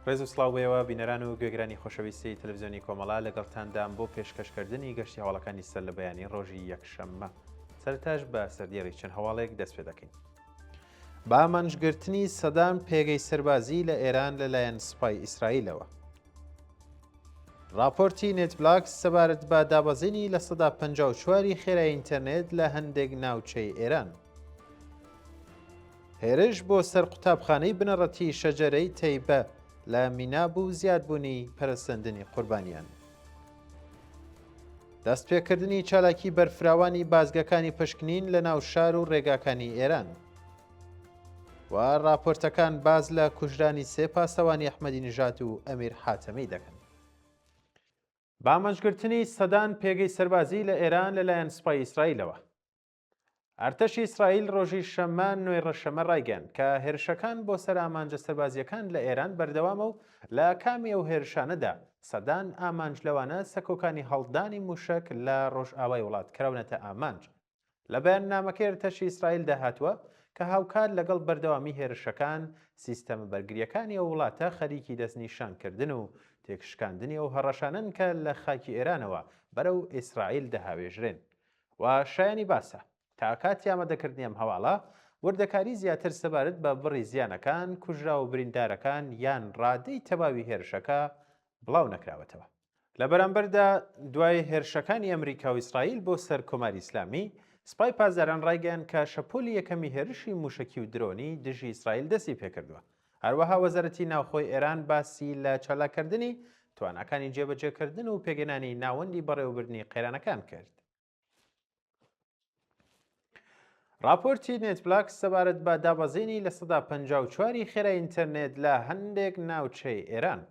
ڕێز و سڵاو بۆ ئێوە بینەران و گوێگرانی خۆشەویستی تەلەڤزیۆنی کۆمەڵە لەگەڵتاندام بۆ پێشکەشکردنی گەشتی هەواڵەکانی سەر لە بەیانی ڕۆژی یەکشەممە سەرتاش بە سەردێڕی چەند هەواڵێک دەست پێ دەکەین. بە ئامانجگرتنی سەدان پێگەی سەربازی لە ئێران لەلایەن سوپای ئیسرائیلەوە. ڕاپۆرتی نێتبلاکس سەبارەت بە دابەزینی 54% ی خێرای ئینتەرنێت لە هەندێک ناوچەی ئێران. هێرش بۆ سەر قوتابخانەی بنەڕەتی شەجەرەی تەیبە لە میناب و زیادبوونی پەرەسەندنی قوربانیان. دەستپێکردنی چالاکی بەرفراوانی بازگەکانی پشکنین لە ناو شار و ڕێگاکانی ئێران. و ڕاپۆرتەکان باس لە کوژرانی سێ پاسەوانی ئەحمەدی نژاد و ئەمیر حاتەمی دەکەن. بە ئامانجگرتنی سەدان پێگەی سەربازی لە ئێران لەلایەن سوپای ئیسرائیلەوە. ئەرتەشی ئیسرائیل ڕۆژی شەممە نۆی ڕەشەمە ڕایگەیاند کە هێرشەکان بۆ سەر ئامانجە سەربازییەکان لە ئێران بەردەوامە و لە ئاکامی ئەو هێرشانەدا سەدان ئامانج لەوانە سەکۆکانی هەڵدانی مووشەک لە ڕۆژئاوای وڵات کراونەتە ئامانج. لە بەیاننامەکەی ئەرتەشی ئیسرائیلدا هاتووە کە هاوکات لەگەڵ بەردەوامی هێرشەکان، سیستەمە بەرگرییەکانی ئەو وڵاتە خەریکی دەستنیشانکردن و تێکشکاندنی ئەو هەڕەشانەن کە لە خاکی ئێرانەوە بەرەو ئیسرائیل دەهاوێژرێن. و شایانی باسە، تا کاتی ئامادەکردنی ئەم هەواڵە، وردەکاری زیاتر سەبارەت بە بڕی زیانەکان، کوژراو و بریندارەکان یان ڕادەی تەواوی هێرشەکە بڵاو نەکراوەتەوە. لە بەرامبەردا دوای هێرشەکانی ئەمریکا و ئیسرائیل بۆ سەر کۆماری ئیسلامی، سپای پاسداران ڕایگەیاند کە شەپۆلی یەکەمی هێرشی مووشەکی و درۆنی دژی ئیسرائیل دەستی پێکردووە. هەروەها وەزارەتی ناوخۆی ئێران باسی لە چالاککردنی تواناکانی جێبەجێکردن و پێکهێنانی ناوەندی بەڕێوەبردنی قەیرانەکان کرد. ڕاپۆرتی نێتبلاکس سەبارەت بە دابەزینی 54% ی خێرای ئینتەرنێت لە هەندێک ناوچەی ئێران.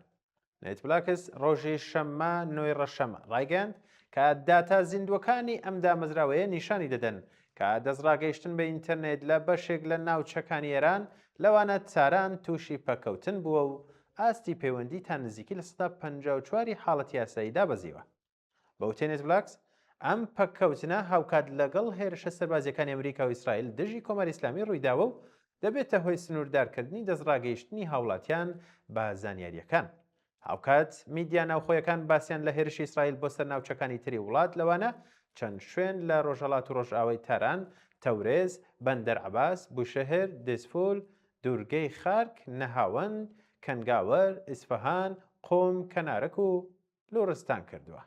نێتبلاکس ڕۆژی شەممە نۆی ڕەشەمە ڕایگەیاند کە داتا زیندووەکانی ئەم دامەزراوەیە نیشانی دەدەن کە دەستڕاگەیشتن بە ئینتەرنێت لە بەشێک لە ناوچەکانی ئێران لەوانە تاران تووشی پەککەوتن بووە و ئاستی پەیوەندی تا نزیکی 54% ی حاڵەتی یاسایی دابەزیوە. بە وتەی نێتبلاکس، ئەم پەککەوتنە هاوکات لەگەڵ هێرشە سەربازییەکانی ئەمریکا و ئیسرائیل دژی کۆماری ئیسلامی ڕوویداوە و دەبێتە هۆی سنووردارکردنی دەستڕاگەیشتنی هاوڵاتیان بە زانیارییەکان. هاوکات میدیا ناوخۆیەکان باسیان لە هێرشی ئیسرائیل بۆ سەر ناوچەکانی تری وڵات لەوانە چەند شوێن لە ڕۆژهەڵات و ڕۆژئاوای تاران، تەورێز، بەندەر عەباس، بوشەهر، دزفول، دوورگەی خارک، نەهاوەند، کەنگاوەر، ئیسفەهان، قوم، کەنارەک و لوڕستان کردووە.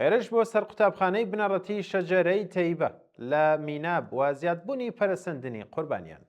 هێرش بۆ سەر قوتابخانەی بنەڕەتی شەجەرەی تەیبە لە میناب و زیادبوونی پەرەسەندنی قوربانیان.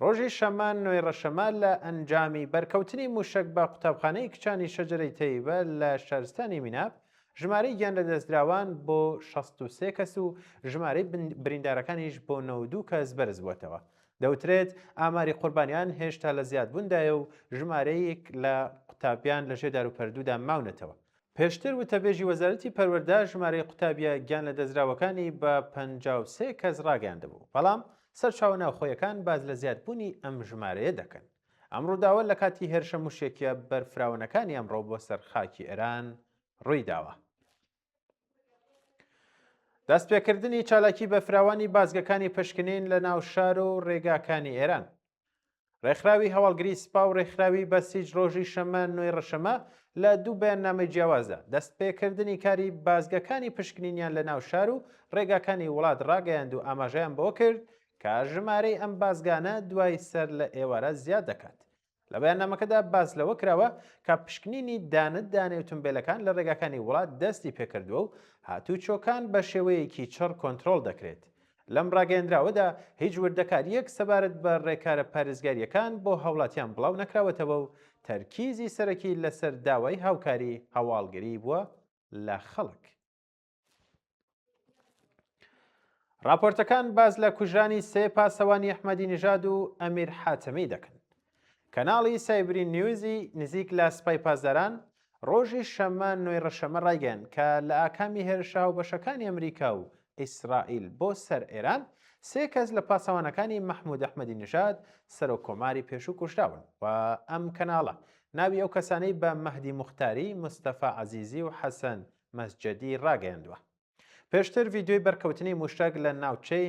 ڕۆژی شەممە نۆی ڕەشەمە لە ئەنجامی بەرکەوتنی موشەک بە قوتابخانەی کچانی شەجەرەی تەیبە لە شارستانی میناب ژمارەی گیان لەدەستدراوان بۆ 63 کەس و ژمارەی بریندارەکانیش بۆ 92 کەس بەرزبووەتەوە. دەوترێت ئاماری قوربانیان هێشتا لە زیادبووندایە و ژمارەیەک لە قوتابیان لەژێر داروپەردوودا ماونەتەوە. پێشتر وتەبێژی وەزارەتی پەروەردە ژمارەی قوتابییە گیانلەدەستدراوەکانی بە 53 کەس ڕاگەیاندبوو، بەڵام سەرچاوە ناوخۆیەکان باس لە زیادبوونی ئەم ژمارەیە دەکەن. ئەم ڕووداوە لە کاتی هێرشە موشەکییە بەرفراوانەکانی ئەمڕۆ بۆ سەر خاکی ئێران ڕوویداوە. دەستپێکردنی چالاکی بەفراوانی بازگەکانی پشکنین لە ناو شار و ڕێگاکانی ئێران. ڕێکخراوی هەواڵگری سپا و ڕێکخراوی بەسیج ڕۆژی شەممە نۆی ڕەشەمە لە دوو بەیاننامەی جیاوازدا دەستپێکردنی کاری بازگەکانی پشکنینیان لە ناو شار و ڕێگاکانی وڵات ڕاگەیاند و ئاماژەیان بەوە کرد کە ژمارەی ئەم بازگانە دوای سەر لە ئێوارە زیاد دەکات. لە بەیاننامەکەدا باس لەوە کراوە کە پشکنینی دانە دانەی ئوتومبێلەکان لە ڕێگاکانی وڵات دەستی پێکردووە و هاتووچۆکان بە شێوەیەکی چڕ کۆنترۆڵ دەکرێت. لەم ڕاگەیەندراوەدا هیچ وردەکارییەک سەبارەت بە ڕێکارە پارێزگارییەکان بۆ هاوڵاتیان بڵاو نەکراوەتەوە و تەرکیزی سەرەکی لەسەر داوای هاوکاری هەواڵگری بووە لە خەڵک. راپۆرتەکان باس لە کوژرانی سێ پاسەوانی ئەحمەدی نژاد و ئەمیر حاتەمی دەکەن. کەناڵی سایبری نیوزی نزیک لە سپای پاسداران ڕۆژی شەممە نۆی ڕەشەمە ڕایگەیاند کە لە ئاکامی هێرشە هاوبەشەکانی ئەمریکا و ئیسرائیل بۆ سەر ئێران سێ کەس لە پاسەوانەکانی مەحمود ئەحمەدی نژاد سەرۆک کۆماری پێشوو کوژراون و ئەم کەناڵە ناوی ئەو کەسانەی بە مەهدی موختاری، مستەفا عەزیزی و حەسەن مەسجەدی ڕاگەیاندووە. پێشتر ڤیدیۆی بەرکەوتنی موشەک لە ناوچەی.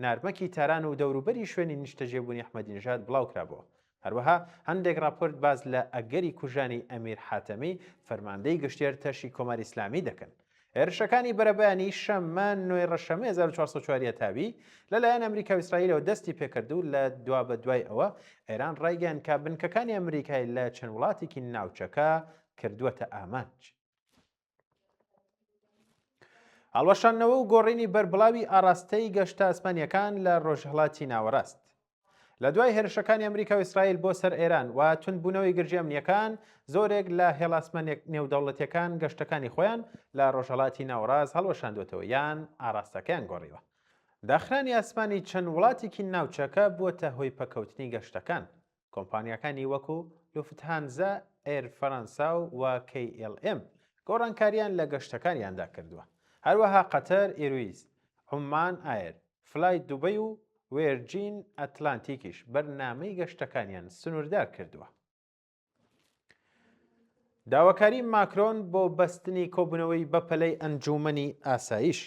نارمەکی تاران و دەوروبەری شوێنی نیشتەجێبوونی ئەحمەدینژاد بڵاوکرابۆوە. هەروەها هەندێک ڕاپۆرت باس لە ئەگەری کوژرانی ئەمیر حاتەمی، فەرماندەی گشتی ئەرتەشی کۆماری ئیسلامی دەکەن. هێرشەکانی بەرەبەیانی شەممە نۆی ڕەشەمەی 1404 هەتاوی لەلایەن ئەمریکا و ئیسرائیلەوە دەستی پێکرد و لە دوابەدوای ئەوە ئێران ڕایگەیاند کە بنکەکانی ئەمریکای لە چەند وڵاتێکی ناوچەکە کردووەتە ئامانج. هەڵوەشاندنەوە و گۆڕینی بەربڵاوی ئاڕاستەی گەشتە ئاسمانییەکان لە ڕۆژهەڵاتی ناوەڕاست. لە دوای هێرشەکانی ئەمریکا و ئیسرائیل بۆ سەر ئێران و توندبوونەوەی گرژی ئەمنییەکان، زۆرێک لە هێڵە ئاسمانییە نێودەوڵەتییەکان گەشتەکانی خۆیان لە ڕۆژهەڵاتی ناوەڕاست هەڵوەشاندووەتەوە یان ئاڕاستەکەیان گۆڕیوە. داخرانی ئاسمانی چەند وڵاتێکی ناوچەکە بووەتە هۆی پەککەوتنی گەشتەکان. کۆمپانیاکانی وەکو لوفتهانزا، ئێر فەرەنسا و کەی ئێڵ ئێم گۆڕانکارییان لە گەشتەکانیاندا کردووە. هەروەها قەتەر ئیرویز، عوممان ئایر، فلای دوبەی و وێرجین ئەتلانتیکیش بەرنامەی گەشتەکانیان سنووردار کردووە. داواکاری ماکرۆن بۆ بەستنی کۆبوونەوەی بەپەلەی ئەنجوومەنی ئاسایش.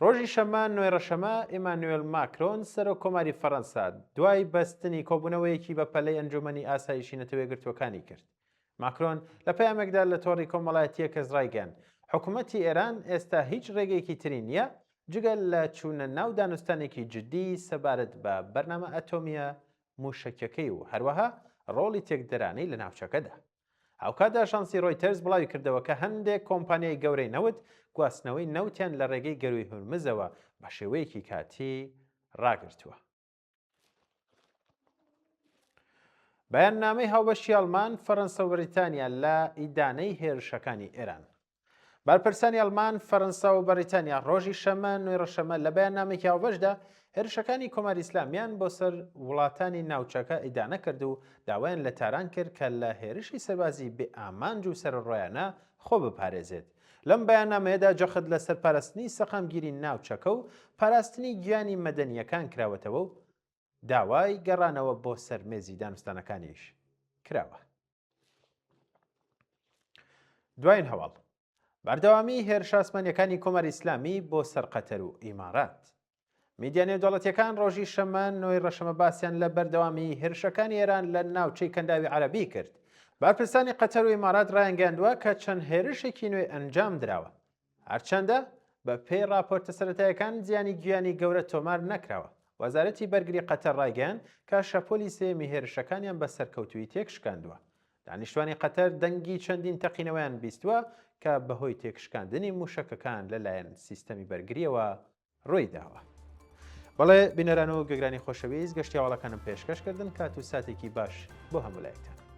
ڕۆژی شەممە نۆی ڕەشەمە ئیمانوێل ماکرۆن سەرۆک کۆماری فەرەنسا دوای بەستنی کۆبوونەوەیەکی بەپەلەی ئەنجوومەنی ئاسایشی نەتەوە یەکگرتووەکانی کرد. ماکرۆن لە پەیامێکدا لە تۆڕی کۆمەڵایەتییە کەس ڕایگەیاند، حکومەتی ئێران ئێستا هیچ ڕێگەیەکی تری نییە جگە لە چوونە ناو دانوستانێکی جددی سەبارەت بە بەرنامە ئەتۆمییە مووشەکیەکەی و هەروەها ڕۆڵی تێکدەرانەی لە ناوچەکەدا. هاوکات ئاژانسی ڕۆیتەرز بڵاویکردەوە کە هەندێک کۆمپانیای گەورەی نەوت گواستنەوەی نەوتیان لە ڕێگەی گەرووی هورمزەوە بە شێوەیەکی کاتی ڕاگرتووە. بەیاننامەی هاوبەشی ئەڵمان، فەرەنسا و بەریتانیا لە ئیدانەی هێرشەکانی ئێران. بەرپرسانی ئەڵمان، فەرەنسا و بەریتانیا ڕۆژی شەممە نۆی ڕەشەمە لە بەیاننامەیەکی هاوبەشدا هێرشەکانی کۆماری ئیسلامیان بۆ سەر وڵاتانی ناوچەکە ئیدانە کرد و داوایان لە تاران کرد کە لە هێرشی سەربازی بێ ئامانج و سەرەڕۆیانە خۆ بپارێزێت. لەم بەیاننامەیەدا جەخت لەسەر پاراستنی سەقامگیری ناوچەکە و پاراستنی گیانی مەدەنییەکان کراوەتەوە و داوای گەڕانەوە بۆ سەر مێزی دانوستانەکانیش کراوە. دوایین هەواڵ بەردەوامی هێرشە ئاسمانیەکانی کۆماری ئیسلامی بۆ سەر قەتەر و ئیمارات میدیا نێودەوڵەتیەکان ڕۆژی شەممە نۆی ڕەشەمە باسیان لە بەردەوامی هێرشەکانی ئێران لە ناوچەی کەنداوی عەرەبی کرد بەرپرسانی قەتەر و ئیمارات ڕایانگەیاندووە کە چەند هێرشێکی نوێ ئەنجام دراوە هەرچەندە بە پێی ڕاپۆرتە سەرەتایەکان زیانی گیانی گەورە تۆمار نەکراوە وەزارەتی بەرگری قەتەر ڕایگەیاند کە شەپۆلی سێیەمی هێرشەکانیان بە سەرکەوتوویی تێکشکاندووە دانیشتوانی قەتەر دەنگی چەندین تەقینەوەیان بیستووە کە بەهۆی تێکشکاندنی مووشەکەکان لەلایەن سیستەمی بەرگرییەوە ڕوویداوە. بەڵێ بینەران و گوێگرانی خۆشەویست گەشتی هەواڵەکانم پێشکەش کردن کات و ساتێکی باش بۆ هەموو لایەکتان.